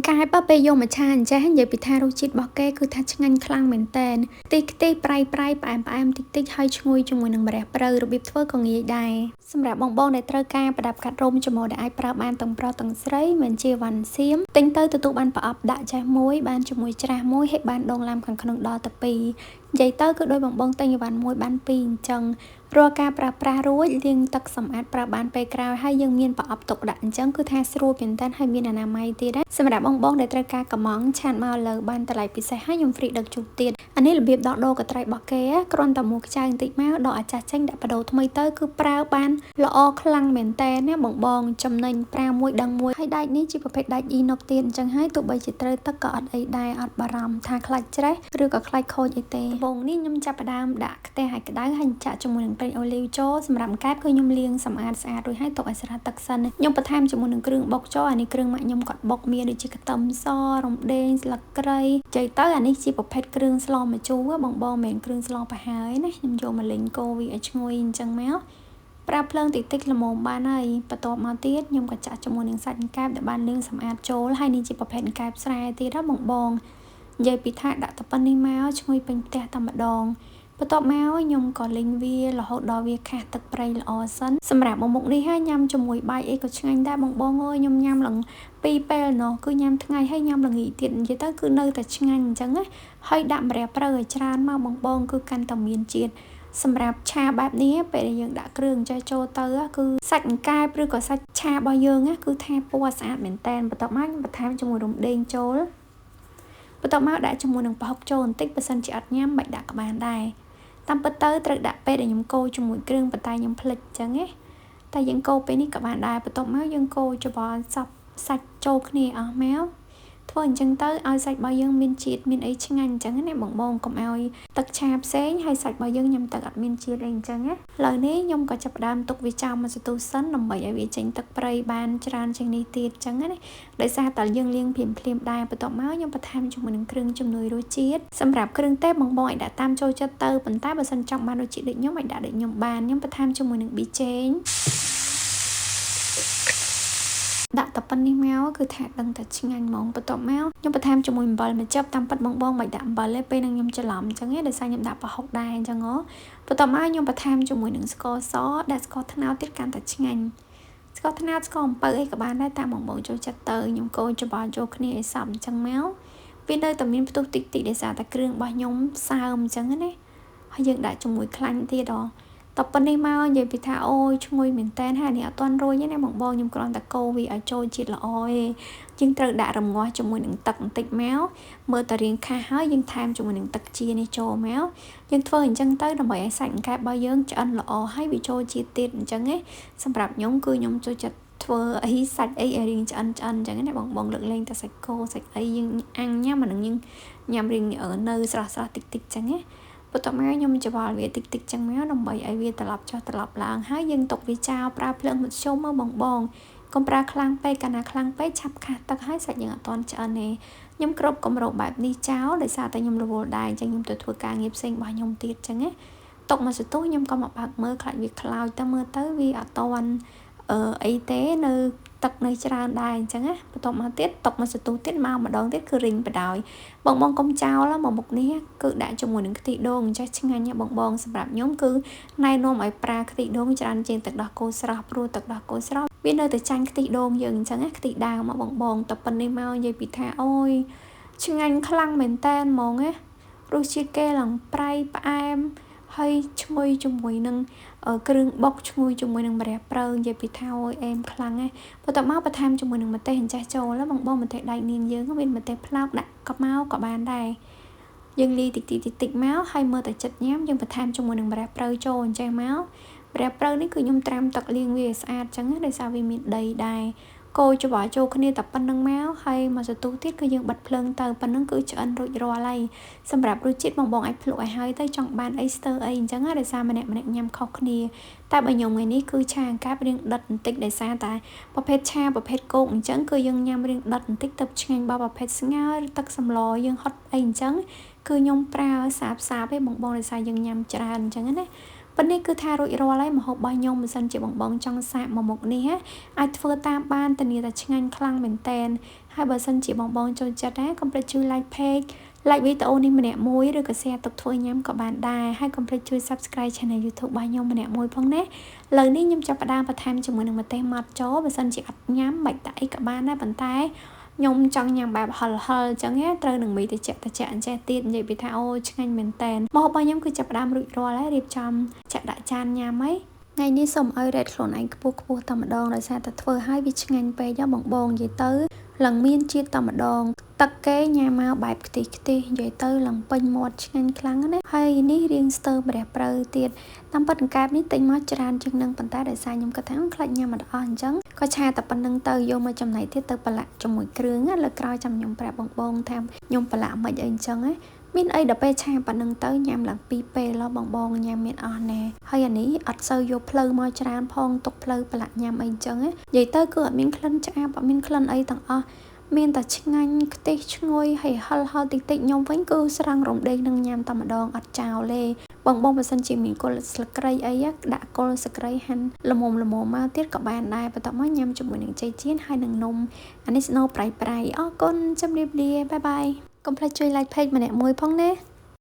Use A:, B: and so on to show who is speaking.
A: កែបពេលយកមកឆាអញ្ចេះនិយាយពីថារសជាតិរបស់គេគឺថាឆ្ងាញ់ខ្លាំងមែនតែនខ្ទិះខ្ទិះប្រៃប្រៃផ្អែមផ្អែមតិចតិចហើយឈ្ងុយជាមួយនឹងម្រះព្រៅរបៀបធ្វើក៏ងាយដែរសម្រាប់បងបងដែលត្រូវការប្រដាប់កាត់រោមច្មោះដែលអាចប្រើបានទាំងប្រុសទាំងស្រីមិនជាវ៉ាន់សៀមទិញទៅទទួលបានប្រអប់ដាក់ចេះមួយបានជាមួយច្រាសមួយហើយបានដងឡាំខាងក្នុងដល់ទៅ2និយាយទៅគឺដោយបងបងទិញអីវ៉ាន់មួយបាន2អញ្ចឹងរាល់ការប្រើប្រាស់រួចលាងទឹកសម្អាតប្រើបានពេលក្រោយហើយយើងមានប្រអប់ទុកដាក់អញ្ចឹងគឺថាស្រួលមែនតើហើយមានអនាម័យទៀតណាសម្រាប់បងបងដែលត្រូវការកំងឆាតមកលើបានតម្លៃពិសេសហើយខ្ញុំហ្វ្រីដឹកជូនទៀតអានេះរបៀបដកដូរកត្រៃរបស់គេគ្រាន់តែមួខ្ចៅបន្តិចមកដកអាចាស់ចេញដាក់បដូរថ្មីទៅគឺប្រើបានល្អខ្លាំងមែនតើណាបងបងចំណេញប្រើមួយដឹងមួយហើយដែកនេះជាប្រភេទដែកអ៊ីណុកទៀតអញ្ចឹងហើយទោះបីជាត្រូវទឹកក៏អត់អីដែរអត់បារម្ភថាខ្លាចច្រេះឬក៏ខ្លាចខូចអីទេបងនេះខ្ញុំចាប់ផ្ដើមដាក់ខ្ទះឲ្យក្តៅហើយចាក់ជាមួយនឹងប្រេងអូលីវចូលសម្រាប់កែបគឺខ្ញុំលាងសម្អាតស្អាតរួចហើយទុកឲ្យស្រះទឹកសិនខ្ញុំបន្ថែមជាមួយនឹងគ្រឿងបុកចូលអានេះគ្រឿងម៉ាក់ខ្ញុំគាត់បុកមានដូចជាខ្ទឹមសរំដេងស្លឹកគ្រៃនិយាយទៅអានេះជាប្រភេទគ្រឿងស្លម្ជូរបងបងមិនមែនគ្រឿងស្លប្រហើរណាខ្ញុំយកមកលីងកូរវាឲ្យឈ្ងុយអញ្ចឹងមកប្រើភ្លើងតិចតិចល្មមបានហើយបន្ទាប់មកទៀតខ្ញុំក៏ចាក់ជាមួយនឹងសាច់កែបដែលបានលាងសម្អាតចូលហើយនេះជាប្រភេទកែបស្រែទៀតណាបងបងនិយាយពីថាដាក់តែប៉ុណ្្នេះមកឈ្ងុយពេញផ្ទះតែម្ដងបន្ទាប់មកខ្ញុំក៏លីងវារហូតដល់វាខាស់ទឹកប្រៃល្អសិនសម្រាប់មុខនេះហើយញ៉ាំជាមួយបាយអីក៏ឆ្ងាញ់ដែរបងបងអើយខ្ញុំញ៉ាំឡើងពីរពេលណោះគឺញ៉ាំថ្ងៃហើយញ៉ាំល្ងាចទៀតនិយាយទៅគឺនៅតែឆ្ងាញ់អញ្ចឹងណាហើយដាក់ម្រះព្រៅឲ្យច្រើនមកបងបងគឺកាន់តែមានជាតិសម្រាប់ឆាបែបនេះពេលដែលយើងដាក់គ្រឿងចេះចូលទៅគឺសាច់អង្កែបឬក៏សាច់ឆារបស់យើងគឺថាពណ៌ស្អាតមែនតែនបន្ទាប់មកខ្ញុំបន្ថែមជាមួយរំដេងចូលបន្ទាប់មកដាក់ជាមួយនឹងប្រហុកចូលបន្តិចបើសិនជាអត់ញ៉ាំមិនដាក់ក៏បានដែរតាមពិតទៅត្រូវដាក់ពេលដែលខ្ញុំកូរជាមួយគ្រឿងប៉ុន្តែខ្ញុំភ្លេចអញ្ចឹងណាតែយើងកូរពេលនេះក៏បានដែរបន្ទាប់មកយើងកូរច្របល់សព្វសាច់ចូលគ្នាអស់មកធ្វើអញ្ចឹងទៅឲ្យសាច់របស់យើងមានជាតិមានអីឆ្ងាញ់អញ្ចឹងណាបងបងកុំឲ្យទឹកឆាផ្សេងហើយសាច់របស់យើងញ៉ាំទឹកអត់មានជាតិអីអញ្ចឹងណាឥឡូវនេះខ្ញុំក៏ចាប់ផ្ដើមទុកវាចោលមួយសន្ទុះសិនដើម្បីឲ្យវាចេញទឹកប្រៃបានច្រើនជាងនេះទៀតអញ្ចឹងណាដោយសារតែយើងលាងភ្លាមភ្លាមដែរបន្ទាប់មកខ្ញុំបន្ថែមជាមួយនឹងគ្រឿងជំនួយរសជាតិសម្រាប់គ្រឿងទេសបងបងឲ្យដាក់តាមចូលចិត្តទៅប៉ុន្តែបើសិនចង់បានរសជាតិដូចខ្ញុំឲ្យដាក់ដូចខ្ញុំបានខ្ញុំបន្ថែមជាមួយនឹងប៊ីចេងដាក់តែប៉ុណ្្នេះមកគឺថាដឹងតែឆ្ងាញ់ហ្មងបន្ទាប់មកខ្ញុំបន្ថែមជាមួយអំបិលមួយចឹបតាមពិតបងបងមិនដាក់អំបិលទេពេលហ្នឹងខ្ញុំច្រឡំអញ្ចឹងឯងដោយសារខ្ញុំដាក់ប្រហុកដែរអញ្ចឹងហ៎បន្ទាប់មកខ្ញុំបន្ថែមជាមួយនឹងស្ករសដាក់ស្ករត្នោតទៀតកាន់តែឆ្ងាញ់ស្ករត្នោតស្ករអំពៅអីក៏បានដែរតាមបងបងចូលចិត្តទៅខ្ញុំកូរច្របល់ចូលគ្នាឲ្យសព្វអញ្ចឹងមកវានៅតែមានផ្ទុះតិចតិចដោយសារតែគ្រឿងរបស់ខ្ញុំសើមអញ្ចឹងណាហើយយើងដាក់ជាមួយខ្លាញ់ទៀតហ៎តប៉ុណ្នេះមកនិយាយពីថាអូយឈ្ងុយមែនតែនហើយនេះអត់ទាន់រួចទេណាបងបងខ្ញុំគ្រាន់តែកូរវាឲ្យចូលជាតិល្អឯងយើងត្រូវដាក់រងាស់ជាមួយនឹងទឹកបន្តិចមកមើលតែរៀងខាស់ហើយយើងថែមជាមួយនឹងទឹកជានេះចូលមកយើងធ្វើអញ្ចឹងទៅដើម្បីឲ្យសាច់អង្កែបរបស់យើងឆ្អិនល្អហើយវាចូលជាតិទៀតអញ្ចឹងណាសម្រាប់ខ្ញុំគឺខ្ញុំចូលចិត្តធ្វើអីសាច់អីឲ្យរៀងឆ្អិនឆ្អិនអញ្ចឹងណាបងបងលើកលែងតែសាច់គោសាច់អីយើងអាំងញ៉ាំអានឹងយើងញ៉ាំរៀងនៅស្រស់ស្រស់តិចតិចអញ្ចឹងណាបន្ទាប់មកខ្ញុំច្របល់វាតិចតិចចឹងមកដើម្បីឲ្យវាត្រឡប់ចុះត្រឡប់ឡើងហើយយើងទុកវាចោលប្រើភ្លើងមធ្យមមកបងបងកុំប្រើខ្លាំងពេកកាលណាខ្លាំងពេកឆាប់ខាស់ទឹកហើយសាច់យើងអត់ទាន់ឆ្អិនទេខ្ញុំគ្រប់គម្របបែបនេះចោលដោយសារតែខ្ញុំរវល់ដែរអញ្ចឹងខ្ញុំទៅធ្វើការងារផ្សេងរបស់ខ្ញុំទៀតចឹងណាទុកមកសន្ទុះខ្ញុំក៏មកបើកមើលខ្លាចវាខ្លោចទៅមើលទៅវាអត់ទាន់អីទេនៅទឹកនៅច្រើនដែរអញ្ចឹងណាបន្ទាប់មកទៀតទុកមកសន្ទុះទៀតមកម្ដងទៀតគឺរីងបដ ாய் បងបងកុំចោលមកមុខនេះគឺដាក់ជាមួយនឹងខ្ទិះដូងចេះឆ្ងាញ់បងបងសម្រាប់ខ្ញុំគឺណែនាំឲ្យប្រើខ្ទិះដូងច្រើនជាងទឹកដោះគោស្រស់ព្រោះទឹកដោះគោស្រស់វានៅតែចាញ់ខ្ទិះដូងយើងអញ្ចឹងណាខ្ទិះដើមមកបងបងតែប៉ុណ្នេះមកនិយាយពីថាអូយឆ្ងាញ់ខ្លាំងមែនតែនហ្មងណារសជាតិគេឡើងប្រៃផ្អែមហើយឈ្ងុយជាមួយនឹងគ្រឿងបុកឈ្ងុយជាមួយនឹងម្រះព្រៅនិយាយពីថាអូយអែមខ្លាំងណាស់បន្ទាប់មកបន្ថែមជាមួយនឹងម្ទេសអញ្ចេះចូលបងបងម្ទេសដែកនាងយើងមានម្ទេសផ្លោកដាក់ក៏មកក៏បានដែរយើងលាយតិចតិចតិចមកហើយមើលតែចិត្តញ៉ាំយើងបន្ថែមជាមួយនឹងម្រះព្រៅចូលអញ្ចេះមកម្រះព្រៅនេះគឺខ្ញុំត្រាំទឹកលាងវាឲ្យស្អាតអញ្ចឹងដោយសារវាមានដីដែរកូរច្របល់ចូលគ្នាតែប៉ុណ្្នឹងមកហើយមកសន្ទុះទៀតគឺយើងបិទភ្លើងទៅប៉ុណ្្នឹងគឺឆ្អិនរួចរាល់ហើយសម្រាប់រសជាតិបងបងអាចភ្លក់ឲ្យហើយទៅចង់បានអីស្ទើអីអញ្ចឹងដោយសារម្នាក់ម្នាក់ញ៉ាំខុសគ្នាតែបើខ្ញុំថ្ងៃនេះគឺឆាអង្កែបរៀងដិតបន្តិចដោយសារតែប្រភេទឆាប្រភេទគោកអញ្ចឹងគឺយើងញ៉ាំរៀងដិតបន្តិចទៅឆ្ងាញ់បើប្រភេទស្ងោរទឹកសម្លយើងហត់អីអញ្ចឹងគឺខ្ញុំប្រើសាបសាបឯងបងបងដោយសារយើងញ៉ាំច្រើនអញ្ចឹងណាប៉ុន្នេះគឺថារួចរាល់ហើយម្ហូបរបស់ខ្ញុំបើសិនជាបងបងចង់សាកមកមុខនេះអាចធ្វើតាមបានធានាថាឆ្ងាញ់ខ្លាំងមែនតែន ហើយបើសិនជាបងបងចូលចិត្តណាកុំភ្លេចជួយ like page like វីដេអូនេះម្នាក់មួយឬក៏ share ទុកធ្វើញ៉ាំក៏បានដែរហើយកុំភ្លេចជួយ subscribe channel YouTube របស់ខ្ញុំម្នាក់មួយផងណាឥឡូវនេះខ្ញុំចាប់ផ្ដើមបន្ថែមជាមួយនឹងម្ទេសម៉ត់ចូលបើសិនជាអត់ញ៉ាំមិនដាក់អីក៏បានដែរប៉ុន្តែខ្ញុំចង់ញ៉ាំបែបហិលហិលអញ្ចឹងណាត្រូវនឹងមីតិចតិចអញ្ចេះទៀតនិយាយពីថាអូឆ្ងាញ់មែនតែនម្ហូបរបស់ខ្ញុំគឺចាប់ផ្ដើមរួចរាល់ហើយរៀបចំចាក់ដាក់ចានញ៉ាំហើយថ្ងៃនេះសូមឲ្យ rate ខ្លួនឯងខ្ពស់ខ្ពស់តែម្ដងដោយសារតែធ្វើឲ្យវាឆ្ងាញ់ពេកបងបងនិយាយទៅឡើងមានជាតិតែម្ដងទឹកគេញ៉ាំមកបែបខ្ទិះខ្ទិះនិយាយទៅឡើងពេញមាត់ឆ្ងាញ់ខ្លាំងណាស់ហើយនេះរៀងស្ទើម្រះព្រៅទៀតតាមពិតកង្កែបនេះទិញមកច្រើនជាងនឹងប៉ុន្តែដោយសារខ្ញុំគិតថាខ្លាចញ៉ាំអត់អស់អញ្ចឹងក៏ឆាតែប៉ុណ្្នឹងទៅយកមកចំណែកទៀតទៅប្រឡាក់ជាមួយគ្រឿងណាលើក្រោយចាំខ្ញុំប្រាប់បងបងថាខ្ញុំប្រឡាក់មិនអីអញ្ចឹងណាមានអីដល់ពេលឆាប៉ុណ្្នឹងទៅញ៉ាំឡើងពីរពេលឡបងបងញ៉ាំមានអស់ណែហើយអានេះអត់សូវយកផ្លូវមកច្រើនផងទុកផ្លូវប្រឡាក់ញ៉ាំអីអញ្ចឹងណានិយាយទៅគឺអត់មានក្លិនឆ្អាបអត់មានក្លិនអីទាំងអស់មានតែឆ្ងាញ់ខ្ទិះឈ្ងុយហើយហិលហិលតិចតិចខ្ញុំវិញគឺស្រង់រំដេងនឹងញ៉ាំតែម្ដងអត់ចោលទេបងបងបើសិនជាមានគល់ស្លឹកគ្រៃអីដាក់គល់ស្លឹកគ្រៃហាន់ល្មមល្មមមកទៀតក៏បានដែរបន្ទាប់មកញ៉ាំជាមួយនឹងចេកចៀនហើយនឹងនំអានេះស្នូលប្រៃប្រៃអរគុណជម្រាបលា bye bye កុំភ្លេចជួយ like page ម្នាក់មួយផងណា។